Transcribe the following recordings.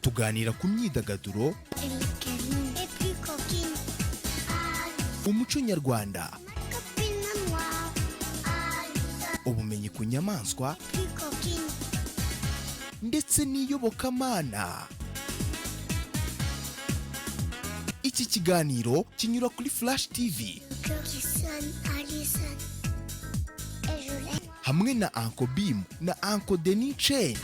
Tuganira ku myidagaduro, Elle est câline et plus coquine. umuco nyarwanda, Ma copine à moi. ubumenyi ku nyamaswa Plus coquine. ndetse n'iyobokamana. Iki kiganiro kinyura kuri Flash TV Le cœur qui sonne, Alison. Et je l'aime. hamwe na Uncle Bim na Uncle Denis Chen.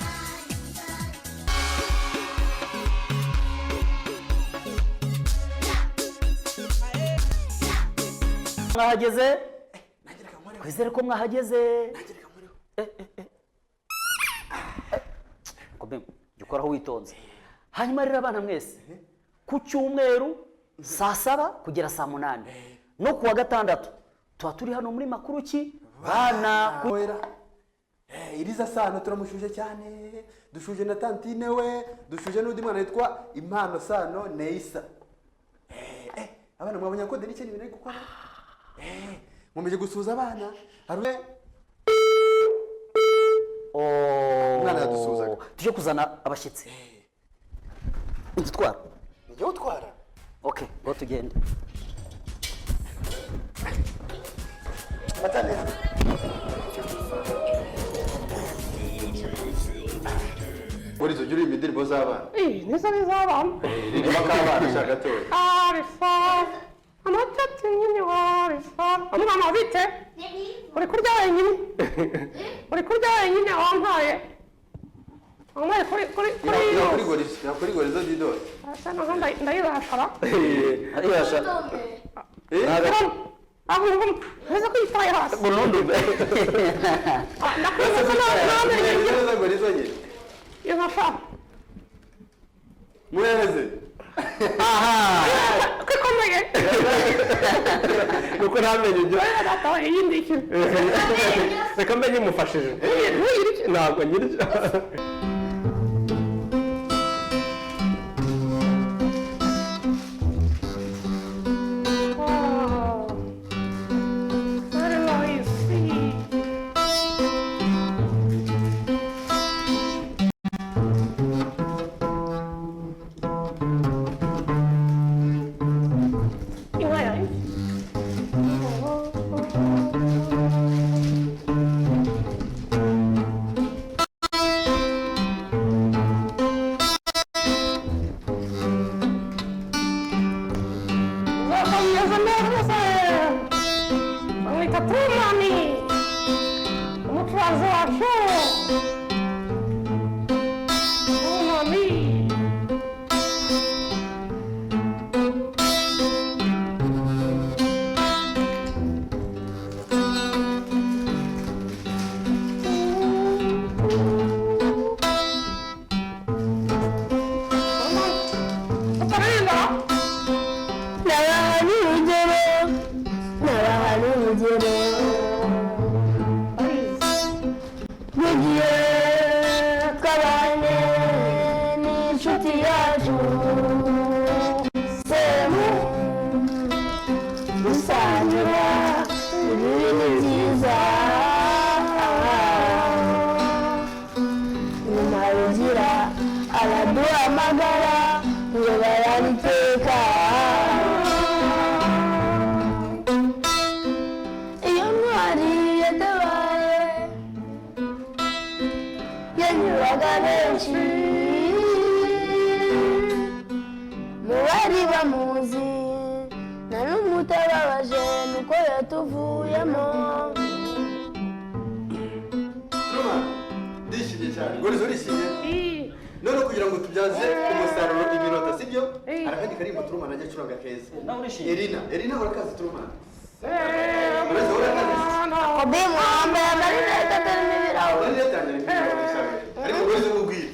Mwahageze, twizere ko mwahageze. Kombe, jya ukoraho witonze. Hanyuma rero abana mwese, ku cyumweru saa 7 kugera saa 8 no ku wa gatandatu tuba turi hano muri Makuru Ki Bana. Wera. Iriza Sano turamushuje cyane, dushuje na tantine we, dushuje n'undi mwana witwa Impano Sano Neisa. Abana mwabonye ko Denis ibintu ari gukora? Mumeje gusuhuza abana. Hari Oh, Umwana yadusuhuzaga. Tujye kuzana abashyitsi. Udutwara. Nijye utwara. Okay, ngo tugende. Fata neza. Burizo jya uririmba indirimbo z'abana. Nizo niz'abana. Ririmba k'abana ushaka gatoya. Arisa amatati nyine warisa umwana bite, uri kurya wenyine, uri kurya wenyine, wampaye, wampaye kuri Yakuri gorizo, yakuri gorizo didori. Asa naho ndayibashara. Ariyasha. Aho ntuzi ko yitaye hasi. Burundu. Ndakuzi ko namenye. Neza gorizo nyine. Ibasha. Muhereze. Kwikomeye. Nuko ntamenye ibyo. Data iyindi ikintu. Reka mbe nyimufashije. Ntuyirye. Ntabwo nyirya. Wow. Very nice. Inka yanjye. Uzakomeza neza. Bamwita Turumani, umucuranzi wacu Turumani. Utaririmba? Nabaha n'urugero, nabaha n'urugero rw'igihe twabanye n'inshuti yacu Semu, dusangira ibibi n'ibyiza. Nyuma rugira araduhamagara ngo barabiteka. Iyo ntwari yatabaye yanyuraga benshi mu bari bamuzi, nta n'umwe utababaje nuko yatuvuyemo. Truman, ndishimye cyane. Gorizo, urishimye? None kugira ngo tubyaze umusaruro iminota, sibyo? Hari akandi karirimbo Truman ajya acuranga keza. Nawe urishimye? Erina, Erina urakazi Truman. Gorizo urakazi. Kobimu wambaye amarinete atarimo ibirahuri. Amarinete yanjye arimo ibirahuri cyane. Ariko Gorizo mubwire.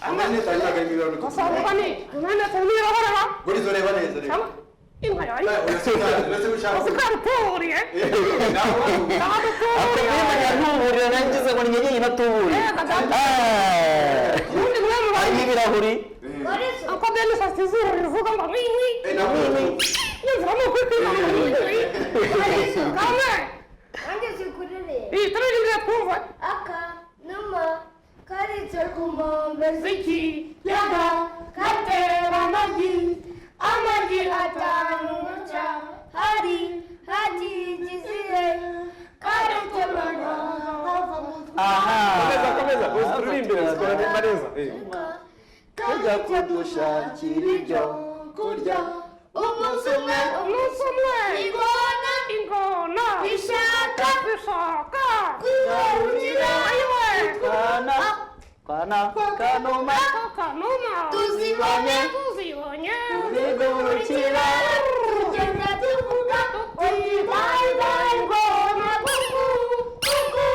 Amarinete yanjye ntabwo arimo ibirahuri. Basanzwe ni amarinete n'ibirahuri. Gorizo, reba neza reba. Inka yanjye. Uretse uretse ushaka. Uzi ko yatuburiye. Nawe Yatuburiye. Ntuburiye, nangize ngo ni nyenyeri natuburiye. Ubundi mwe mu Harimo ibirahuri. Uko Denis afite izuru rivuga ngo nkwi nkwi. Yumva ni ukuri kwimana ngo nkwi nkwi. Kame. Nanjye sikurire. Iyi turirimbire twumve. Aka numa karitse ku nkombe z'ikiyaga. Kujya kudushakira ibyo kurya. Umunsi umwe, Umunsi umwe. Ingona. Ingona. Ishaka. Ishaka. Kwigarurira. Ayiwe. Kana kana kanuma. Kanuma. Tuzibonye. Tuzibonye. Zigurukira. Tugenda tuvuga tuti bye bye ngona kuku kuku,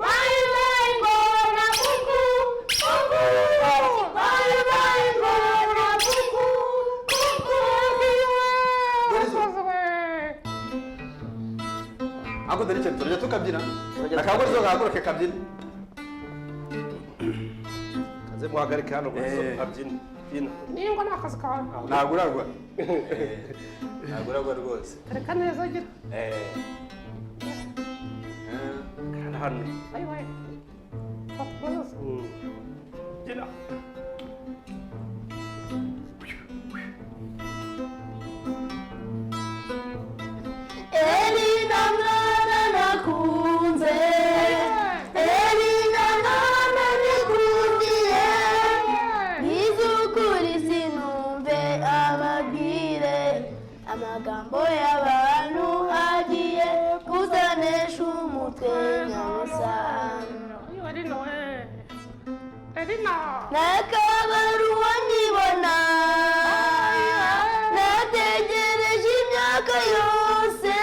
bye bye ngona kuku kuku, bye bye ngona kuku kuku. Ako dore ikintu turajya tukabyina. Turajya Akagorizo gahaguruke kabyina. Kaze muhagarike hano gorizo abyina. Byina. Ningwa ni akazi kawe. Ntabwo uragwa. Ntabwo uragwa rwose. Reka neza gira. Kanda hano. Ayiwe. Fata neza. Byina. Elina mwana nakunze, Elina mwana nikundiye, nizukuri sinumve ababwire amagambo y'abantu agiye kuzanesha umutwe nyabusa. Ayiwe Elina we. Elina. Nakabaruwa nkibona, nategereje imyaka yose,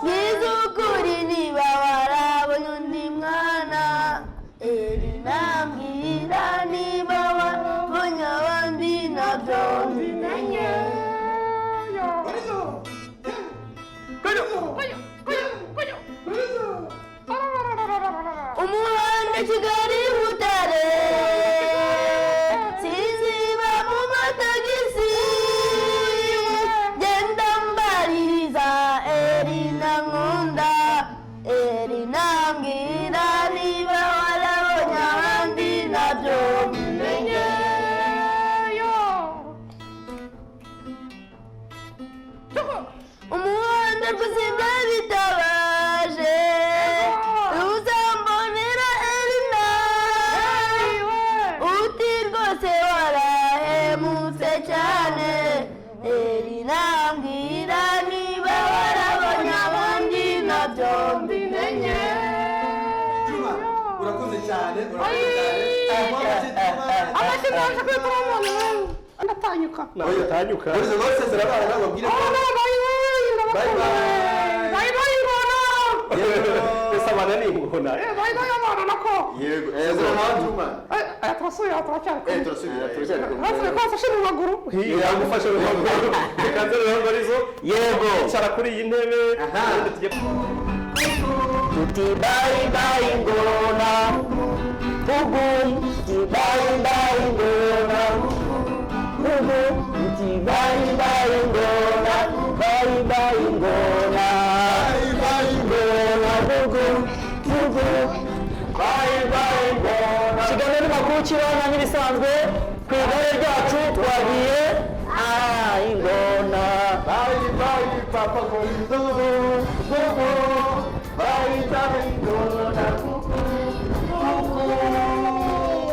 nizukuri niba warabonye undi mwana, Elina mbwira niba wabonye abandi nabyo mbimenye. Yo. Ayo, ayo, ayo. Arararararara. Umuhanda Kigali Butare, siziba mu matagisi, genda mbaririza Elina nkunda, Elina mbwira niba warabonye abandi nabyo mbimenye. Yo. Tuko. Umuhanda rw'izimba bitabaje, uzambonera Elina. Ayiwe. Uti rwose warahemutse cyane, Elina mbwira niba warabonye abandi nabyo mbimenye. Juma, urakoze cyane, urakoze cyane. Amashyi menshi kuri turabona we. Ndatanyuka. Ntabwo utanyuka. Gorizo rwose zirabana babwire ko. Oh, no, bye bye. Ndabakunda. Bye bye. Bye bye ingona. Yego. Ese abana ni ingona. Eh, bye bye abana nako. Yego. Sezera nawe Juma. Eh, aya turasubira turacyari kumwe. Turasubira. Turacyari kumwe. Hafi ko wafashe mu maguru. Yagufashe mu maguru. Reka nze rero gorizo. Yego. Icara kuri iyi ntebe. Aha. Ubundi tujye Tuti bye bye ngona. Bugu. Tuti bye bye ngona. Bugu. Tuti bye bye ngona. Bye bye ngona. Bye bye Ngona bugu. Bugu. Bye bye ngona. Ikiganiro ni makuru kibana nk'ibisanzwe ku igare ryacu twagiye ah ingona. Bye bye Papa Gorizo. Bubu. Bye bye Ngona.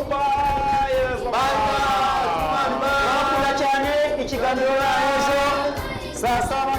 Bye. Bye bye. Juma, bye. Ndabakunda cyane ikiganiro ejo saa saba.